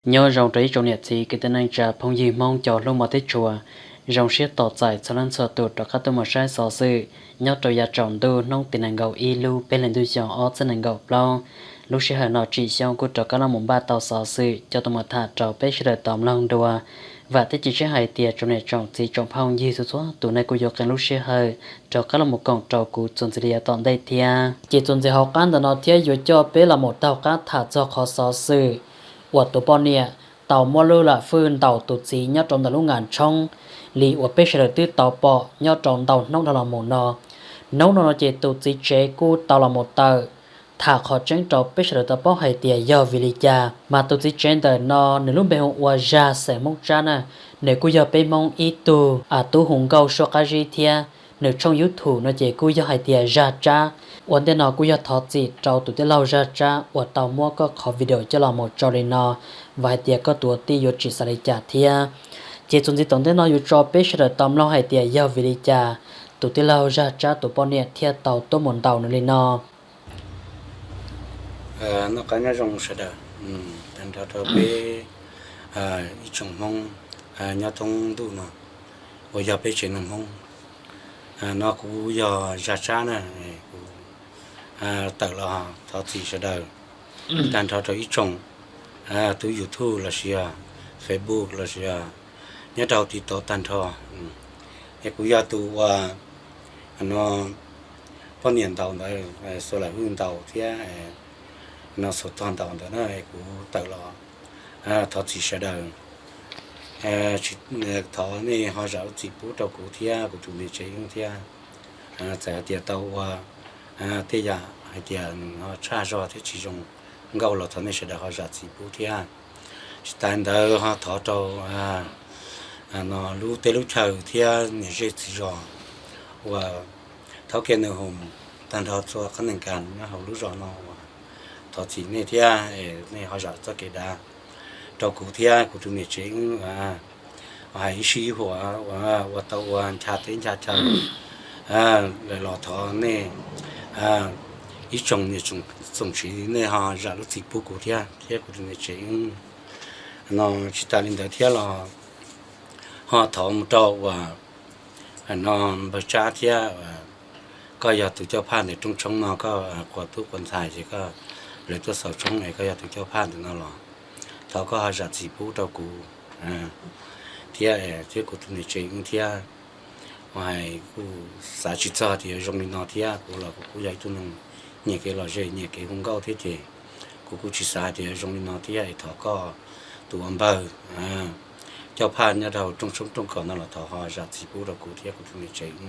Nyob zoo rau ib tsoom niam txiv kwv tij neej tsa phooj ywg Hmoob cov hlub mos thiab tshua, zoo siab tos txais txhua leej txhua tus rov qab tuaj mus saib xov xwm nyob rau yav tsaus ntuj hnub tim nees nkaum ib lub peb hlis ntuj xyoo ob txhiab nees nkaum plaub. Lub sij hawm no Tsim Xyooj kuj rov qab los mus npaj tau xov xwm coj tuaj mus tham rau peb sawv daws tau mloog dua. Vam thiab cia siab hais tias tsoom niam tsoom txiv tsoom phooj ywg txhua txhua tus nej kuj yuav qee lub sij hawm rov qab los mus koom rau kuv txuas ntxiv li yav tom ntej thiab. Ces txuas ntxiv hauv qab ntawm no thiab yuav coj peb los mus taug qab tham txog qhov xov xwm uas tus poj niam tau muab lub lam fwj ntaus tus txiv nyob rau ntawm lub nkas tshoob li uas peb sawv daws twb tau pom nyob rau ntau hnub dhau los mus no. Hnub no no ces tus txiv tsev kuj tau los mus tawm tham qhov tseeb rau peb sawv daws tau paub hais tias yog vim li cas mas tus txiv tsev ntawm no nws lub npe hu ua Zag xeem Hmoob Tsab na, nws kuj yog peb Hmoob ib tug a tub hu nkauj suab qab zib thiab. Nws tshooj YouTube no ces kuj yog hais tias Zag Tsab. Ua ntej no kuj yog thov txim rau tus tij laug Zag Tsab uas tau muab koj qhov video coj los mus tso li no, vam hais tias koj tus ua tij yuav tsis xav li cas thiab. Ces txuas ntxiv tom ntej no yuav tso peb sawv daws tau mloog hais tias yog vim li cas tus tij laug Zag Tsab tus poj niam thiaj tau tuaj mus ntaus nws li no. Noj qab nyob zoo sawv daws, tag nrho rau peb ib tsoom Hmoob nyob thoob ntuj no uas yog peb tsev neeg Hmoob. No kuv yog Zag Tsab na, kuv tawm los thov txim sawv daws tag nrho rau ib tsoom tub YouTube lossis yog Facebook lossis yog nyob rau TikTok tag nrho. Es kuv yog tus uas no poj niam ntaus ntawd, xuas lam fwj ntaus thiab no xuas tog ntaus ntawd na, kuv tawm los thov txim sawv daws. Thov nej ho zam lub txim pub rau kuv thiab kuv tus niam tsev thiab. Txawm hais tias tau ua tej yam hais tias nws ho tshaj zog thiab tsis zoo nkauj los thov nej sawv daws ho zam txim pub thiab. Tsis tas ntawd ho thov rau no lub teb lub chaw thiab niam zej txiv zos uas thov kiag nws hu tag nrho txhua qhab nees kas nyob hauv lub zos no uas thov txim nej thiab, nej ho zam txoj kev dav rau kuv thiab kuv tus niam tsev wb hais ib sij ib huam ua tau ua ncha teb ncha chaw lawm los thov nej ib tsoom niam tsoom txiv nej ho zam lub txim pub kuv thiab thiab kuv tus niam tsev wb. No tsis tas li ntawd thiab los ho thov mus rau uas no npawg Tsab thiab, koj yog tus coj phaj ntawm rooj tshoob no, koj quas tub quas ntxhais ces koj lawv tuaj xaus tshoob es koj yog tus coj phaj ntawm no los thov koj ho zam txim pub rau kuv thiab, thiab kuv tus niam tsev wb thiab. Kuv hais kuj xav tsis txog tias yuav zoo li no thiab, kuv los kuv kuj yog ib tug neeg nyiam kev lom zem nyiam kev hu nkauj thiab ces kuv kuj tsis xav tias yuav zoo li no thiab es thov koj tus ua npawg coj phaj nyob rau rooj tshoob rooj kos no los thov ho zam txim pub rau kuv thiab kuv tus niam tsev wb.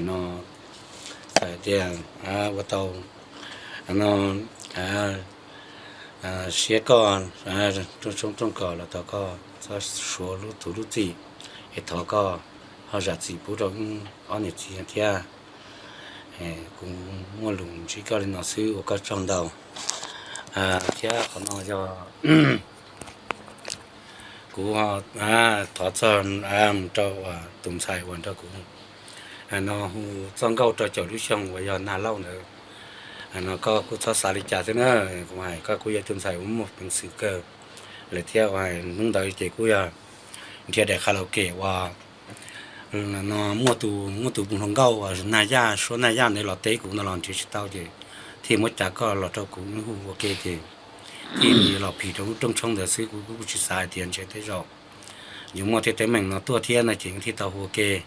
No tias ua tau no siab koj rooj tshoob rooj kos los thov koj txhob suav lub tuv lub txim es thov koj ho zam txim pub rau wb ob niam txiv thiab. Kuv muaj lus ntsib koj li no xwb ua koj tsaug ntau. Thiab qhov no yog kuv thov txog mus rau tus ntxhais uas nrog kuv no hu txoj nkauj rau caum lub xyoo uas yog nag lauj ntawd. No koj kuj txhob xav li cas thiab na, kuv hais koj kuj yog tus ntxhais uas muaj peev xwm kawg lawm thiab. Hnub ntawd ces kuj yog nrhiav daim kha laus kem uas no muaj tus, muaj tus hluas nkauj uas Nag Yaj, suab Nag Yaj ntawd los teb kuv no los nrhiav tsis tau ces thiaj muab cav koj los rau kuv hu ua ke ces thiaj li los phim rau lub rooj tshoob ntawd xwb. Kuv kuj tsis xav hais tias ntshe tej zaum yuav muaj tej teeb meem no tuaj thiab no ces thiaj tau hu ua ke.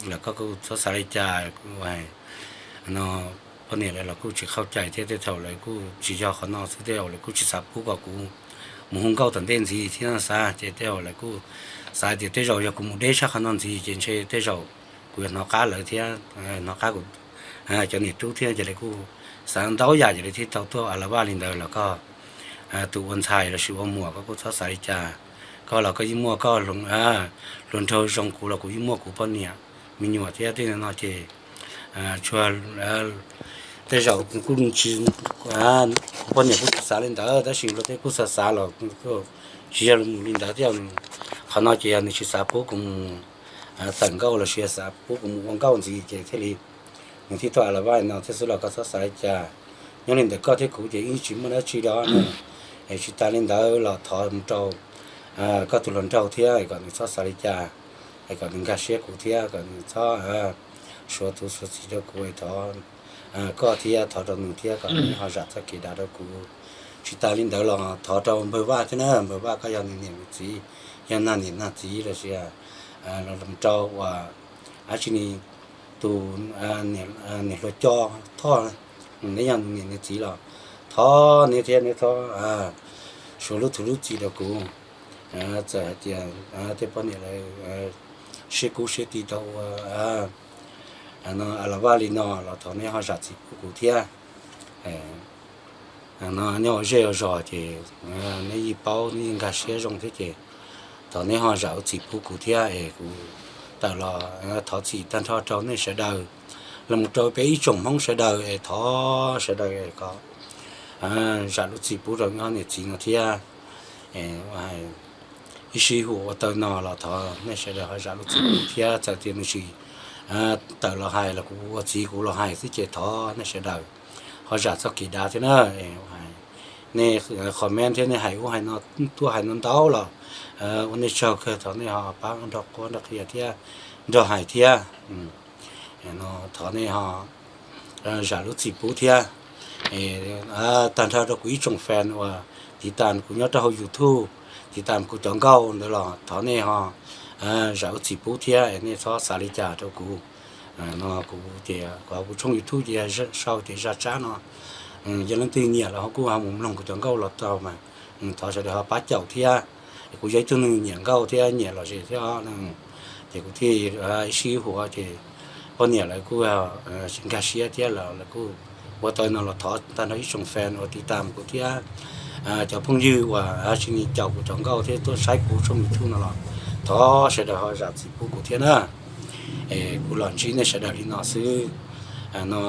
Lawm koj kuj txhob xav li cas, kuv no poj niam lawv los kuj tsis qhau cai thiab, tej thaum lawv kuj tsis yog qhov no xwb, tej zaum lawv kuj tsis xav pub kom kuv mus hu nkauj tom ntej ntxiv thiab xav ces tej zaum lawv kuj xav tias tej zaum yog kuv mus deb sab qhov no ntxiv ces ntshe tej zaum kuv yuav hnov qab lawv thiab, hnov qab kuv cov niam tub thiab ces lawv kuj xav ntau yam ces lawv thiaj tau tuaj a la vaj li ntawd los koj tus ua ntxhais lossis ua muam koj kuj txhob xav li cas. Koj los koj yeej muaj koj hluas nraug zoo, kuv los kuv yeej muaj kuv poj niam me nyuam thiab tej no ces tsuas tej zaum kuv poj niam kuj tsis xav li ntawd tab sis luag tej kuj xav xav los tsis yog mus li ntawd thiab. Qhov no ces yog nws tsis xav pub kuv mus tawm nkauj lossis xav pub kuv mus ua nkauj ntxiv ces thiaj li nws thiaj tuaj a la vaj no thiab xwb los koj txhob xav li cas. Nyob li ntawm koj thiab kuv ces yeej tsis muaj dab tsi do na. Es tsis tas li ntawd los thov mus rau koj tus hluas nraug thiab kom nws txhob xav li cas, es kom nws nkag siab kuv thiab kom nws txhob suav tus suav txiv rau kuv, es thov koj thiab thov rau nws thiab kom nws ho zam txoj kev dav rau kuv. Tsis tas li ntawd los thov rau npawg Vaj thiab na, npawg Vaj koj yog nws niam nws txiv, yog nag niam nag txiv los sis los rau uas dab tsi ni tus niam hluas Coj Thoj, neb yog nws niam nws txiv los thov neb thiab neb txhob suav lub txim lub txim rau kuv. Txawm hais tias tej poj niam lawv siab kub siab ti rau ua no a la vaj li no los thov neb ho zam txim pub kuv thiab. No nyob ua zej ua zos ces neb yeej paub neb yeej nkag siab zoo thiab ces thov neb ho zam lub txim pub kuv thiab es kuv tawm los thov txim tag nrho rau nej sawv daws, los mus rau peb ib tsoom Hmoob sawv daws es thov sawv daws kom zam lub txim pub rau neb niam txiv no thiab. Ib sij huam ua tau no los thov nej sawv daws ho zam lub txim pub thiab, txawm tias nws tsis tawm los hais los kuv ua txiv kuv los hais xwb ces thov nej sawv daws ho zam txoj kev dav thiab na. Nej comment thiab nej hais ub hais no tuaj hais no ntau los ua nej tsaug kawg, thov nej ho pab nrog qhuab nrog qhia thiab nrog hais thiab. Thov nej ho zam lub txim pub thiab. Tag nrho rau kuv ib tsoom fan uas tiv tam kuv nyob rau hauv YouTube, tiv tam kuv cov nkauj ntawd los thov nej ho zam lub txim pub thiab, nej txhob xav li cas rau kuv. No kuv tias kuv tshooj YouTube ces sau tias Zaj Tsab no, yog leej twg nyiam los ho kuj ho mus mloog kuv cov nkauj los tau mas thov sawv daws ho pab caum thiab. Kuv yog ib tug neeg nyiam nkauj thiab nyiam lom zem thiab ces kuv thiaj ib sij huam ces poj niam lawv kuj nkag siab thiab los lawv kuj ua tau no los thov tag nrho ib tsoom fan uas tiv tam kuv thiab cov phooj ywg uas tsis ni caum kuv cov nkauj thiab tuaj saib kuv tshooj YouTube no los thov sawv daws ho zam txim pub kuv thiab na. Kuv los ntsib nej sawv daws li no xwb. No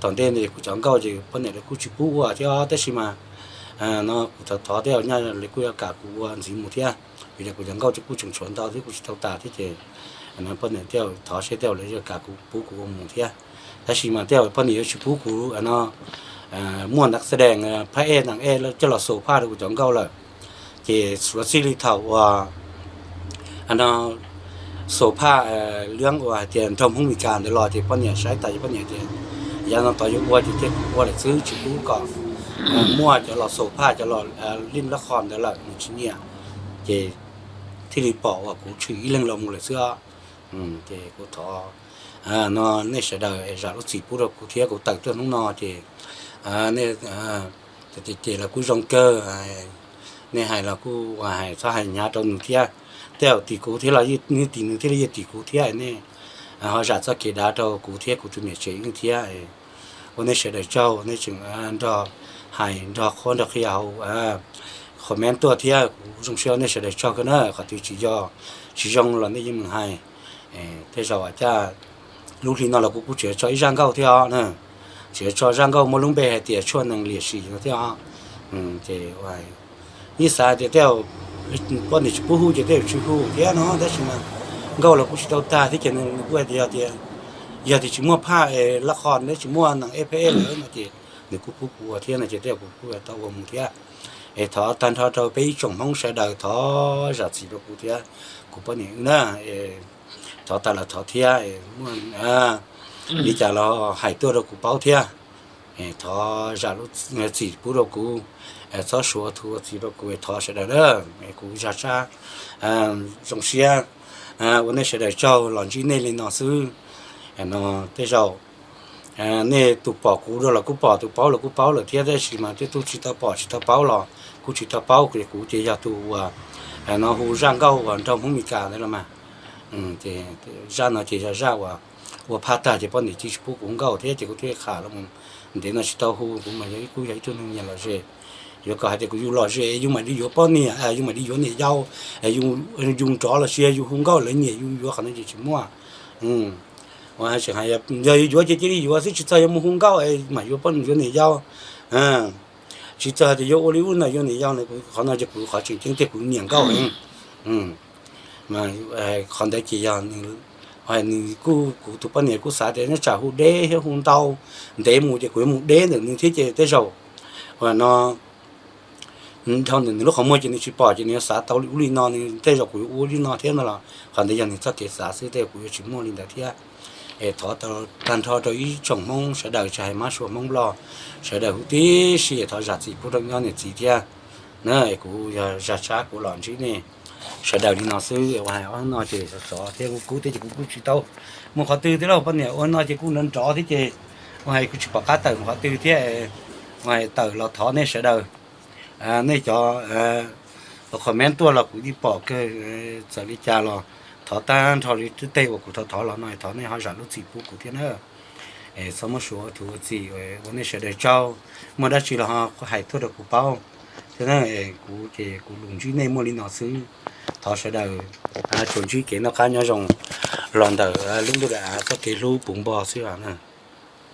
tom ntej no kuv cov nkauj ces poj niam lawv kuj tsis pub ua thiab tab sis mas no kuv thov thov tej zaum nyaj lawv kuj yuav kam kuv ua ntxiv mus thiab, vim tias kuv cov nkauj ces kuj tseem tshuav ntau thiab kuj tsis tau tas thiab ces poj niam tej zaum thov seb tej zaum lawv yuav kam kuv pub kuv ua mus thiab. Tab sis mas tej zaum poj niam yuav tsis pub kuv no muaj nab xa dees phab ej nas ej coj los xus phaj rau kuv cov nkauj lawm. Ces suav txij li thaum uas no xus phaj lwb uas hais tias nraug Hmoob Mes Kas ntawd los ces poj niam saib tas ces poj niam tias yav no tod yuav ua ces thiaj ua lawm xwb, tsis pub kom muaj cov los xus phaj cov los lij lab qho ntawd lawm, nws tsis nyiam. Ces thiaj li pom uas kuv tshwm ib leeg los mus lawm xwb. Ces kuv thov no nej sawv daws zam lub txim pub rau kuv thiab kuv tawm tuaj hnub no ces nej ces lawv kuj zoo kawg. Nej hais los kuj ua hais txhob hais hnyav rau nws thiab, tej zaum tim kuv thiab los yeej tim nws thiab los yeej tim kuv thiab. Nej ho zam txoj kev dav rau kuv thiab kuv tus niam tsev wb thiab. Ua nej sawv daws tsaug nej tseem nrog hais nrog qhuab nrog qhia hauv comment tuaj thiab kuv zoo siab ua nej sawv daws tsaug kawg na. Qhov twg tsis yog tsis zoo los nej yeej mus hais. Tej zaum caj lub hli no los kuv kuj tseem tso ib zaj nkauj thiab os na, tseem tso zaj nkauj muaj lub npe hais tias tshuaj nees liam sim no thiab os. Ces yeej xav tias tej zaum poj niam tsis pub hu ces tej zaum tsis hu thiab no tab sis mas nkauj los kuj tsis tau tag thiab ces nws kuj hais tias yog tias, yog tias tsis muaj phaj es lab qho neb tsis muaj nees ej pha ej lawm no ces nws kuj pub kuv ua thiab no ces tej zaum kuv kuj tau ua mus thiab. Es thov tag nrho rau peb ib tsoom Hmoob sawv daws thov zam txim rau kuv thiab kuv poj niam wb na. Thov tas los thov thiab, muaj li cas los hais tuaj rau kuv paub thiab. Thov zam lub txim pub rau kuv, txhob suav tus ua txiv rau kuv, thov sawv daws na. Kuv zaj tsab zoo siab ua nej sawv daws tsaug los ntsib nej li no xwb. No tej zaum nej tus pom kuv dua los kuj pom, tus paub los kuj paub lawm thiab, tab sis mas tej tug tsis tau pom tsis tau paub los kuj tsis tau paub, kuv ces yog tus uas no hu zaj nkauj uas nraug Hmoob Mes Kas ntawd los mas. Zaj no ces yog zaj uas ua phaj tag ces poj niam cia tsis pub kuv hu nkauj thiab ces kuv thiaj kham los ntev no tsis tau hu. Kuv mas yog ib, kuj yog ib tug neeg nyiam lom zem, yuav kom hais tias kuv yus lom zem yus mam li yuav poj niam, yus mam li yuav niam yau, yus nrov los sis yus hu nkauj lawv nyiam yus yuav, qhov no ces tsis muaj. Ua hais tseem hais yog yus yuav ces cia li yuav xwb, tsis txog yuav mus hu nkauj mam yuav poj yuav niam yau. Tsis txog hais tias yuav ua li ub no yuav niam yau no, qhov no ces kuv qhov tseem ceeb tiag kuv nyiam nkauj. Mas qhov ntawd ces yog nws, nws kuj, kuv tus poj niam kuj xav tias nyob tsam hu deb thiab hu ntau ntev mus ces kuv yuav mus deb ntawm nws thiab ces tej zaum uas no Dhau ntawm nws lub qhov muag ces nws tsis pom ces nws yuav xav tau ub li no, nws tej zaum kuv yuav ua li no thiab no los qhov ntawd yog nws txoj kev xav xwb, tej kuv yuav tsis muaj li ntawd thiab. Es thov tag nrho rau ib tsoom Hmoob sawv daws, tsis hais Mab Suav Hmoob Nplog, sawv daws huv tib si es thov zam txim pub rau nyob niam txiv thiab na. Es kuv yog Zaj Tsab kuv los ntsib nej sawv daws li no xwb. Ua hais ob hnub no ces sov sov thiab kuv kub thiab ces kuv kuj tsis tau mus qhov twg thiab lauj poj niam. Ua no ces kuj nrov nrov thiab ces ua hais kuv tsis pom qab tawm mus qhov twg thiab. Ua hais tawm los thov nej sawv daws, nej cov comment tuaj los kuv yeej pom kawg. Txawm li cas los thov tag nrho li tej uas kuv thov thov los no thov nej ho zam lub txim pub kuv thiab na. Es txhob muab suav ua txim, ua nej sawv daws tsaug. Muaj dab tsi los ho hais tuaj rau kuv paub thiab na. Kuv ces kuv lus ntsib nej muaj li no xwb. Thov sawv daws tsuas ntsib kev noj qab nyob zoo los ntawm lub ntuj daim av txoj kev hlub puv npo xwb os.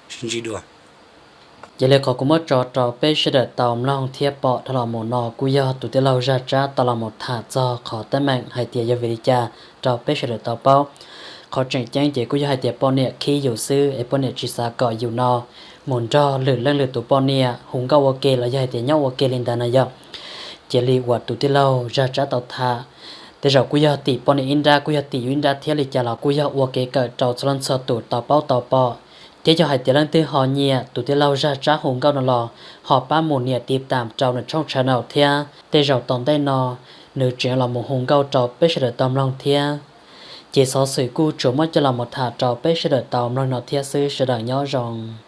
Sib ntsib dua. Cia li qhov kuv muab tso rau peb sawv daws tau mloog thiab pom dhau los mus no kuj yog tus tij laug Zaj Tsab tau los mus tham txog qhov teeb meem hais tias yog vim li cas rau peb sawv daws tau paub. Qhov tseem ceeb ces kuj yog hais tias poj niam khib yus xwb es poj niam tsis xav kom yus no mus nrog lwm leej lwm tus poj niam hu nkauj ua ke los yog hais tias nyob ua ke li ntawd no yog. Cia li uas tus tij laug Zaj Tsab tau tham, tej zaum kuj yog tim poj niam ib nrab, kuj yog tim yus ib nrab thiab li cas los kuj yog ua kev kawm rau txhua leej txhua tus tau paub tau pom. Thiab yog hais tias leej twg ho nyiam tus tij laug Zaj Tsab hu nkauj no los ho pab mus nias tiv tam rau nws tshooj channel thiab tej zaum tom ntej no nws tseem los mus hu nkauj rau peb sawv daws tau mloog thiab. Ces xov xwm kuj tsuas muab coj los mus tham rau peb sawv daws tau mloog no thiab xwb, sawv daws nyob zoo.